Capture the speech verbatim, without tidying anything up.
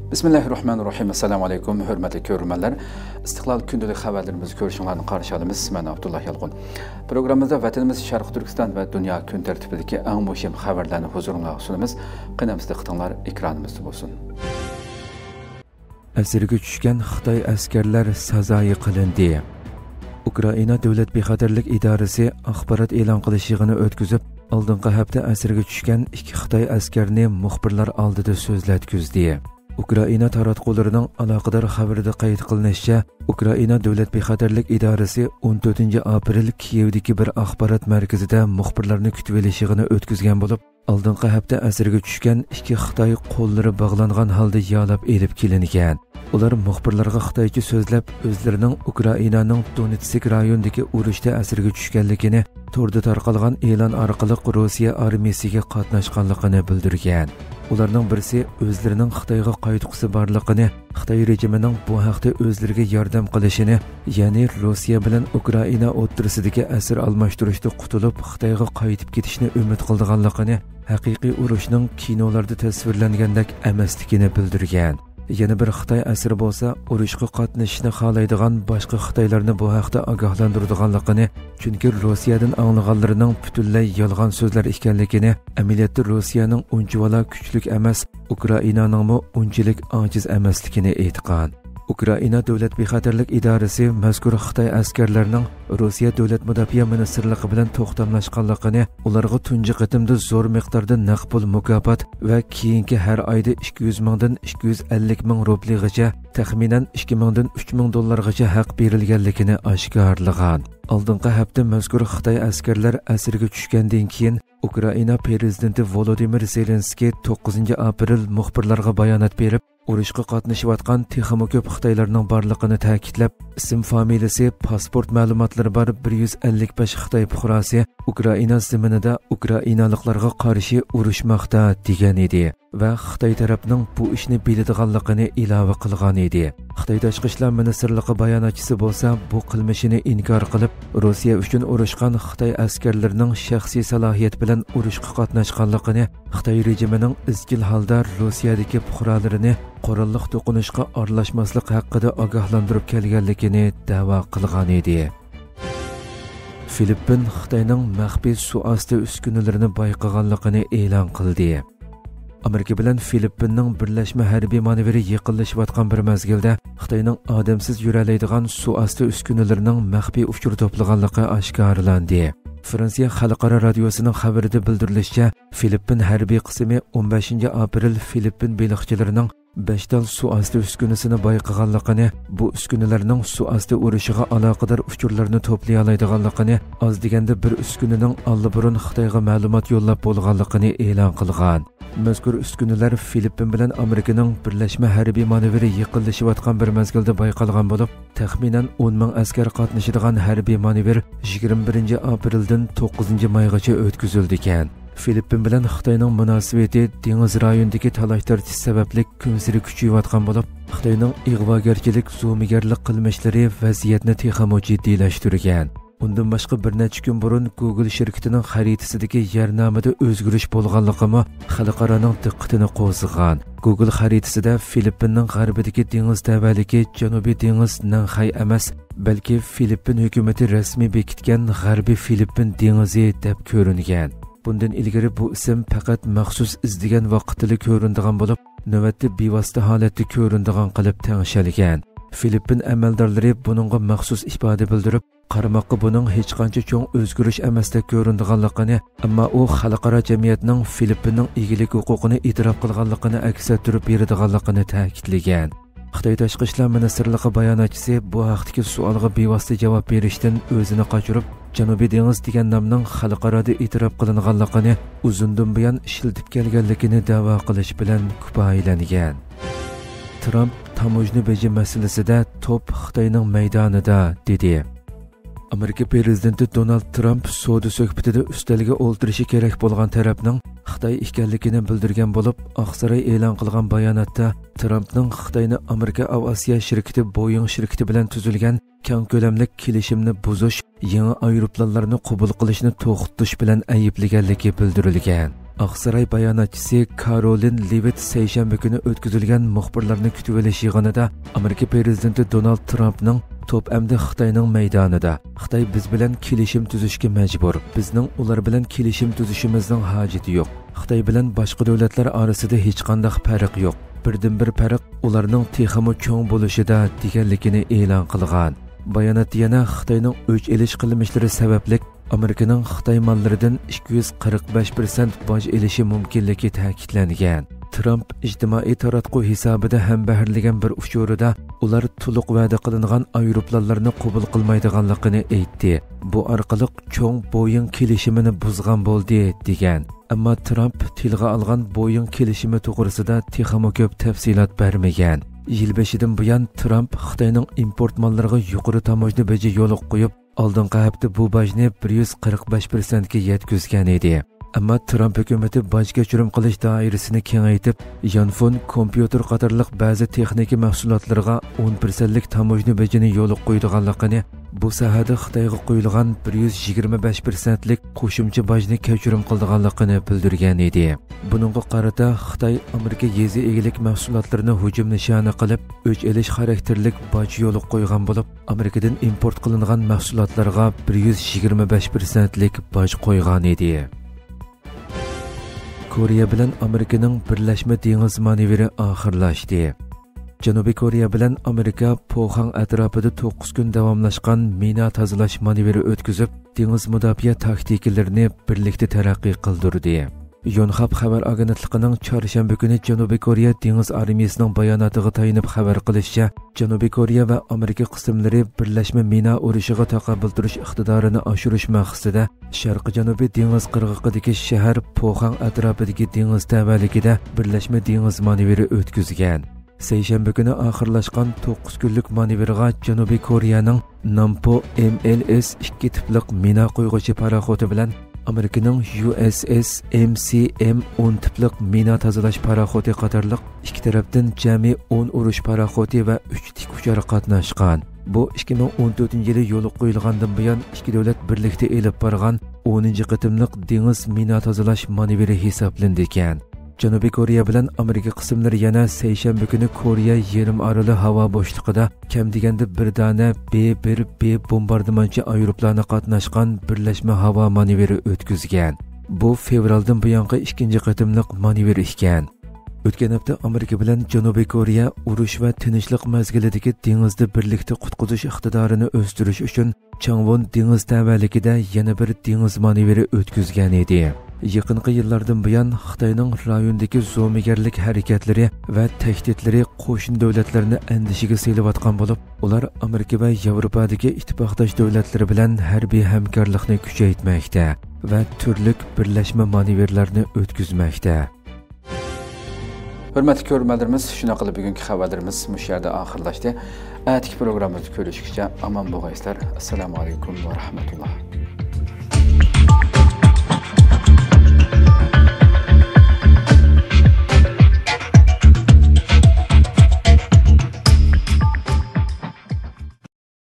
بىسمىللاھىررەھمانىررەھىم. ئەسسالامۇ ئەلەيكۇم، ھۆرمەتلىك كۆرۈرمەنلەر. ئىستىقلال كۈندىلىك خەۋەرلىرىمىزگە كۆرۈشۈڭلارنى قارشى ئالىمىز. مەن ئابدۇللا يالقۇن. پروگراممىمىزدا ۋەتىنىمىز شەرقىي تۈركىستان ۋە دۇنيا كۈن تەرتىپىدىكى ئەڭ مۇھىم خەۋەرلەرنى ھۇزۇرۇڭلارغا سۇنىمىز. قېنى ئەمىسە دىققىتىڭلار ئېكرانىمىزدا بولسۇن. ئەسىرگە چۈشكەن خىتاي ئەسكەرلەر سازايى قىلىندى. ئۇكرائىنا دۆلەت بىخەتەرلىك ئىدارىسى ئاخبارات ئېلان قىلىش يىغىنى ئۆتكۈزۈپ، ئالدىنقى ھەپتە ئەسىرگە چۈشكەن ئىككى خىتاي ئەسكەرنى مۇخبىرلار ئالدىدا سۆزلەتكۈزدى. ئۇكرائىنا تاراتقۇلىرىنىڭ ئالاقىدار خەۋىرىدە قەيت قىلىنىشىچە، ئۇكرائىنا دۆلەت بىخەتەرلىك ئىدارىسى ئون تۆتىنچى ئاپرېل كىيېۋدىكى بىر ئاخبارات مەركىزىدە مۇخبىرلارنى كۈتۈۋېلىش يىغىنى ئۆتكۈزگەن بولۇپ، ئالدىنقى ھەپتە ئەسىرگە چۈشكەن ئىككى خىتاي قوللىرى باغلانغان ھالدا يالاپ ئېلىپ كېلىنگەن. ئۇلار مۇخبىرلارغا خىتايچە سۆزلەپ، ئۆزلىرىنىڭ ئۇكرائىنانىڭ دونېتسك رايونىدىكى ئۇرۇشتا ئەسىرگە چۈشكەنلىكىنى، توردا تارقالغان ئېلان ئارقىلىق روسىيە ئارمىيىسىگە قاتناشقانلىقىنى بىلدۈرگەن. ئۇلارنىڭ بىرسى ئۆزلىرىنىڭ خىتايغا قايتقۇسى بارلىقىنى، خىتاي رېجىمىنىڭ بۇ ھەقتە ئۆزلىرىگە ياردەم قىلىشىنى، يەنى روسىيە بىلەن ئۇكرائىنا ئوتتۇرىسىدىكى ئەسىر ئالماشتۇرۇشتا قۇتۇلۇپ، خىتايغا قايتىپ كېتىشنى ئۈمىد قىلىدىغانلىقىنى، ھەقىقىي ئۇرۇشنىڭ كىنولاردا تەسۋىرلەنگەندەك ئەمەسلىكىنى بىلدۈرگەن. يەنە بىر خىتاي ئەسىرى بولسا، ئۇرۇشقا قاتنىشىشنى خالايدىغان باشقا خىتايلارنى بۇ ھەقتە ئاگاھلاندۇرىدىغانلىقىنى، چۈنكى روسىيەدىن ئاڭلىغانلىرىنىڭ پۈتۈنلەي يالغان سۆزلەر ئىكەنلىكىنى، ئەمەلىيەتتە روسىيەنىڭ ئۇنچىۋالا كۈچلۈك ئەمەس، ئۇكرائىنانىڭمۇ ئۇنچىلىك ئاجىز ئەمەسلىكىنى ئېيتقان. ئۇكرائىنا دۆلەت بىخەتەرلىك ئىدارىسى مەزكۇر خىتاي ئەسكەرلىرىنىڭ روسىيە دۆلەت مۇداپىئە مىنىستىرلىقى بىلەن توختاملاشقانلىقىنى، ئۇلارغا تۇنجى قېتىمدا زور مىقداردا نەق پۇل مۇكاپات ۋە كېيىنكى ھەر ئايدا ئىككى يۈز مىڭدىن ئىككى يۈز ئەللىك مىڭ روبلىغىچە، تەخمىنەن ئىككى مىڭدىن ئۈچ مىڭ دوللارغىچە ھەق بېرىلگەنلىكىنى ئاشكارىلىغان. ئالدىنقى ھەپتە مەزكۇر خىتاي ئەسكەرلەر ئەسىرگە چۈشكەندىن كېيىن، ئۇكرائىنا پىرېزىدېنتى ۋولودىمىر زېلېنسكىي توققۇزىنچى ئاپرېل مۇخبىرلارغا بايانات بېرىپ، ئۇرۇشقا قاتنىشىۋاتقان تېخىمۇ كۆپ خىتايلارنىڭ بارلىقىنى تەكىتلەپ، ئىسىم فامىلىسى، پاسپورت مەلۇماتلىرى بار بىر يۈز ئەللىك بەش خىتاي پۇقراسى ئۇكرائىنا زېمىنىدا ئۇكرائىنالىقلارغا قارشى ئۇرۇشماقتا، دېگەن ئىدى ۋە خىتاي تەرەپنىڭ بۇ ئىشنى بىلىدىغانلىقىنى ئىلاۋە قىلغان ئىدى. خىتاي تاشقى ئىشلار مىنىستىرلىقى باياناتچىسى بولسا بۇ قىلمىشىنى ئىنكار قىلىپ، روسىيە ئۈچۈن ئۇرۇشقان خىتاي ئەسكەرلىرىنىڭ شەخسىي سالاھىيەت بىلەن ئۇرۇشقا قاتناشقانلىقىنى، خىتاي رېجىمىنىڭ ئىزچىل ھالدا روسىيەدىكى پۇقرالىرىنى قوراللىق توقۇنۇشقا ئارىلاشماسلىق ھەققىدە ئاگاھلاندۇرۇپ كەلگەنلىكىنى دەۋا قىلغان ئىدى. فىلىپپىن خىتاينىڭ مەخپىي سۇ ئاستى ئۈسكۈنىلىرىنى بايقىغانلىقىنى ئېلان قىلدى. ئامېرىكا بىلەن فىلىپپىننىڭ بىرلەشمە ھەربىي مانېۋىرى يېقىنلىشىۋاتقان بىر مەزگىلدە، خىتاينىڭ ئادەمسىز يۆلەيدىغان سۇ ئاستى ئۈسكۈنىلىرىنىڭ مەخپىي ئۇچۇر توپلىغانلىقى ئاشكارىلاندى. فرانسىيە خەلقئارا رادىيوسىنىڭ خەۋىرىدە بىلدۈرۈلۈشىچە، فىلىپپىن ھەربىي قىسمى ئون بەشىنچى ئاپرېل فىلىپپىن بېلىقچىلىرىنىڭ بەش تال سۇ ئاستى ئۈسكۈنىسىنى بايقىغانلىقىنى، بۇ ئۈسكۈنىلەرنىڭ سۇ ئاستى ئۇرۇشىغا ئالاقىدار ئۇچۇرلارنى توپلىيالايدىغانلىقىنى، ئاز دېگەندە بىر ئۈسكۈنىنىڭ ئاللىبۇرۇن خىتايغا مەلۇمات يوللاپ بولغانلىقىنى ئېلان قىلغان. مەزكۇر ئۈسكۈنىلەر فىلىپپىن بىلەن ئامېرىكىنىڭ بىرلەشمە ھەربىي مانېۋىرى يېقىنلىشىۋاتقان بىر مەزگىلدە بايقالغان بولۇپ، تەخمىنەن ئون مىڭ ئەسكەر قاتنىشىدىغان ھەربىي مانېۋىر يىگىرمە بىرىنچى ئاپرېلدىن توققۇزىنچى مايغىچە ئۆتكۈزۈلىدىكەن. فىلىپپىن بىلەن خىتاينىڭ مۇناسىۋىتى دېڭىز رايونىدىكى تالاش-تارتىش سەۋەبلىك كۈنسېرى كۈچىيىۋاتقان بولۇپ، خىتاينىڭ ئىغۋاگەرچىلىك، زومىگەرلىك قىلمىشلىرى ۋەزىيەتنى تېخىمۇ جىددىيلەشتۈرگەن. ئۇندىن باشقا، بىر نەچچە كۈن بۇرۇن گوگل شىركىتىنىڭ خەرىتىسىدىكى يەر نامىدا ئۆزگىرىش بولغانلىقىمۇ خەلقئارانىڭ دىققىتىنى قوزغىغان. گوگل خەرىتىسىدە فىلىپپىننىڭ غەربىدىكى دېڭىز تەۋەلىكى جەنۇبىي دېڭىز نەنخەي ئەمەس، بەلكى فىلىپپىن ھۆكۈمىتى رەسمىي بېكىتكەن غەربىي فىلىپپىن دېڭىزى دەپ كۆرۈنگەن. بۇندىن ئىلگىرى بۇ ئىسىم پەقەت مەخسۇس ئىزدىگەن ۋاقىتتىلا كۆرۈنىدىغان بولۇپ، نۆۋەتتە بىۋاسىتە ھالەتتە كۆرۈنىدىغان قىلىپ تەڭشەلگەن. فىلىپپىن ئەمەلدارلىرى بۇنىڭغا مەخسۇس ئىپادە بىلدۈرۈپ، قارىماققا بۇنىڭ ھېچقانچە چوڭ ئۆزگىرىش ئەمەستەك كۆرۈنىدىغانلىقىنى، ئەمما ئۇ خەلقئارا جەمئىيەتنىڭ فىلىپپىننىڭ ئىگىلىك ھوقۇقىنى ئېتىراپ قىلغانلىقىنى ئەكس ئەتتۈرۈپ بېرىدىغانلىقىنى تەكىتلىگەن. خىتاي تاشقى ئىشلار مىنىستىرلىقى باياناتچىسى بۇ ھەقتىكى سوئالغا بىۋاسىتە جاۋاب بېرىشتىن ئۆزىنى قاچۇرۇپ، جەنۇبىي دېڭىز دېگەن نامنىڭ خەلقئارادا ئېتىراپ قىلىنغانلىقىنى ئۇزۇندىن بۇيان ئىشلىتىپ كەلگەنلىكىنى دەۋا قىلىش بىلەن كۇپايىلەنگەن. ترامپ تاموژنا بېجى مەسىلىسىدە توپ خىتاينىڭ مەيدانىدا، دېدى. ئامېرىكا پىرېزىدېنتى دونالد ترامپ سودا سۆھبىتىدە ئۈستەلگە ئولتۇرۇشى كېرەك بولغان تەرەپنىڭ خىتاي ئىكەنلىكىنى بىلدۈرگەن بولۇپ، ئاقساراي ئېلان قىلغان باياناتتا ترامپنىڭ خىتاينى ئامېرىكا ئاۋىئاتسىيە شىركىتى بويىڭ شىركىتى بىلەن تۈزۈلگەن كەڭ كۆلەملىك كېلىشىمنى بۇزۇش، يېڭى ئايروپىلانلارنى قوبۇل قىلىشنى توختىتىش بىلەن ئەيىبلىگەنلىكى بىلدۈرۈلگەن. ئاقساراي باياناتچىسى كارولىن لېۋىت سەيشەنبە كۈنى ئۆتكۈزۈلگەن مۇخبىرلارنى كۈتۈۋېلىش يىغىنىدا ئامېرىكا پىرېزىدېنتى دونالد ترامپنىڭ «توپ ئەمدى خىتاينىڭ مەيدانىدا. خىتاي بىز بىلەن كېلىشىم تۈزۈشكە مەجبۇر. بىزنىڭ ئۇلار بىلەن كېلىشىم تۈزۈشىمىزنىڭ ھاجىتى يوق. خىتاي بىلەن باشقا دۆلەتلەر ئارىسىدا ھېچقانداق پەرق يوق. بىردىنبىر پەرق ئۇلارنىڭ تېخىمۇ چوڭ بولۇشىدا» دېگەنلىكىنى ئېلان قىلغان. باياناتتا يەنە خىتاينىڭ ئۆچ ئېلىش قىلمىشلىرى سەۋەبلىك ئامېرىكىنىڭ خىتاي ماللىرىدىن ئىككى يۈز قىرىق بەش پىرسەنت باج ئېلىشى مۇمكىنلىكى تەكىتلەنگەن. ترامپ ئىجتىمائىي تاراتقۇ ھېسابىدا ھەمبەھىرلىگەن بىر ئۇچۇرىدا ئۇلار تولۇق ۋەدە قىلىنغان ئايروپىلانلارنى قوبۇل قىلمايدىغانلىقىنى ئېيتتى. «بۇ ئارقىلىق چوڭ بويىڭ كېلىشىمىنى بۇزغان بولدى» دېگەن. ئەمما ترامپ تىلغا ئالغان بويىڭ كېلىشىمى توغرىسىدا تېخىمۇ كۆپ تەپسىلات بەرمىگەن. يىل بېشىدىن بۇيان ترامپ خىتاينىڭ ئىمپورت ماللىرىغا يۇقىرى تاموژنا بېجى يولغا قويۇپ، ئالدىنقى ھەپتە بۇ باجنى بىر يۈز قىرىق بەش پىرسەنتكە يەتكۈزگەن ئىدى. ئەمما ترامپ ھۆكۈمىتى باج كەچۈرۈم قىلىش دائىرىسىنى كېڭەيتىپ، يانفون، كومپيۇتېر قاتارلىق بەزى تېخنىكا مەھسۇلاتلىرىغا ئون پىرسەنتلىك تاموژنا بېجىنى يولغا قويىدىغانلىقىنى، بۇ ساھەدە خىتايغا قويۇلغان بىر يۈز يىگىرمە بەش پىرسەنتلىك قوشۇمچە باجنى كەچۈرۈم قىلىدىغانلىقىنى بىلدۈرگەن ئىدى. بۇنىڭغا قارىتا خىتاي ئامېرىكا يېزا ئىگىلىك مەھسۇلاتلىرىنى ھۇجۇم نىشانى قىلىپ، ئۆچ ئېلىش خاراكتېرلىك باج يولغا قويغان بولۇپ، ئامېرىكىدىن ئىمپورت قىلىنغان مەھسۇلاتلارغا بىر يۈز يىگىرمە بەش پىرسەنتلىك باج قويغان ئىدى. كورېيە بىلەن ئامېرىكىنىڭ بىرلەشمە دېڭىز مانېۋىرى ئاخىرلاشتى. جەنۇبىي كورېيە بىلەن ئامېرىكا پوخاڭ ئەتراپىدا توققۇز كۈن داۋاملاشقان مىنا تازىلاش مانېۋىرى ئۆتكۈزۈپ، دېڭىز مۇداپىئە تاكتىكىلىرىنى بىرلىكتە تەرەققىي قىلدۇردى. يونخاب خەۋەر ئاگېنتلىقىنىڭ چارشەنبە كۈنى جەنۇبىي كورېيە دېڭىز ئارمىيىسىنىڭ باياناتىغا تايىنىپ خەۋەر قىلىشىچە، جەنۇبىي كورېيە ۋە ئامېرىكا قىسىملىرى بىرلەشمە مىنا ئۇرۇشىغا تاقابىل تۇرۇش ئىقتىدارىنى ئاشۇرۇش مەقسىتىدە شەرقىي جەنۇبىي دېڭىز قىرغىقىدىكى شەھەر پوخاڭ ئەتراپىدىكى دېڭىز تەۋەلىكىدە بىرلەشمە دېڭىز مانېۋىرى ئۆتكۈزگەن. سەيشەنبە كۈنى ئاخىرلاشقان توققۇز كۈنلۈك مانېۋىرغا جەنۇبىي كورېيەنىڭ نامپو ئېم ئېل ئېس ئىككى تىپلىق مىنا قويغۇچى پاراخوتى بىلەن ئامېرىكىنىڭ يۇ ئېس ئېس ئېم سى ئېم ئون تىپلىق مىنا تازىلاش پاراخوتى قاتارلىق ئىككى تەرەپتىن جەمئىي ئون ئۇرۇش پاراخوتى ۋە ئۈچ تىك ئۇچار قاتناشقان. بۇ ئىككى مىڭ ئون تۆتىنچى يىلى يولغا قويۇلغاندىن بۇيان ئىككى دۆلەت بىرلىكتە ئېلىپ بارغان ئونىنچى قېتىملىق دېڭىز مىنا تازىلاش مانېۋىرى ھېسابلىنىدىكەن. جەنۇبىي كورېيە بىلەن ئامېرىكا قىسىملىرى يەنە سەيشەنبە كۈنى كورېيە يېرىم ئارىلى ھاۋا بوشلۇقىدا كەم دېگەندە بىر دانە بې بىر بې بومباردىمانچى ئايروپىلانى قاتناشقان بىرلەشمە ھاۋا مانېۋىرى ئۆتكۈزگەن. بۇ فېۋرالدىن بۇيانقى ئىككىنچى قېتىملىق مانېۋىر ئىكەن. ئۆتكەن ھەپتە ئامېرىكا بىلەن جەنۇبىي كورېيە ئۇرۇش ۋە تىنچلىق مەزگىلىدىكى دېڭىزدا بىرلىكتە قۇتقۇزۇش ئىقتىدارىنى ئۆستۈرۈش ئۈچۈن چاڭۋون دېڭىز تەۋەلىكىدە يەنە بىر دېڭىز مانېۋىرى ئۆتكۈزگەن ئىدى. يېقىنقى يىللاردىن بۇيان خىتاينىڭ رايوندىكى زومىگەرلىك ھەرىكەتلىرى ۋە تەھدىتلىرى قوشنا دۆلەتلەرنى ئەندىشىگە سېلىۋاتقان بولۇپ، ئۇلار ئامېرىكا ۋە ياۋروپادىكى ئىتتىپاقداش دۆلەتلىرى بىلەن ھەربىي ھەمكارلىقنى كۈچەيتمەكتە ۋە تۈرلۈك بىرلەشمە مانېۋىرلارنى ئۆتكۈزمەكتە. ھۆرمەتلىك كۆرۈرمەنلىرىمىز، شۇنىڭ بىلەن بۈگۈنكى خەۋەرلىرىمىز مۇشۇ يەردە ئاخىرلاشتى. ئەتىكى پروگراممىمىزدا كۆرۈشكىچە ئامان بولغايسىلەر. ئەسسالامۇ ئەلەيكۇم ۋە رەھمەتۇللا.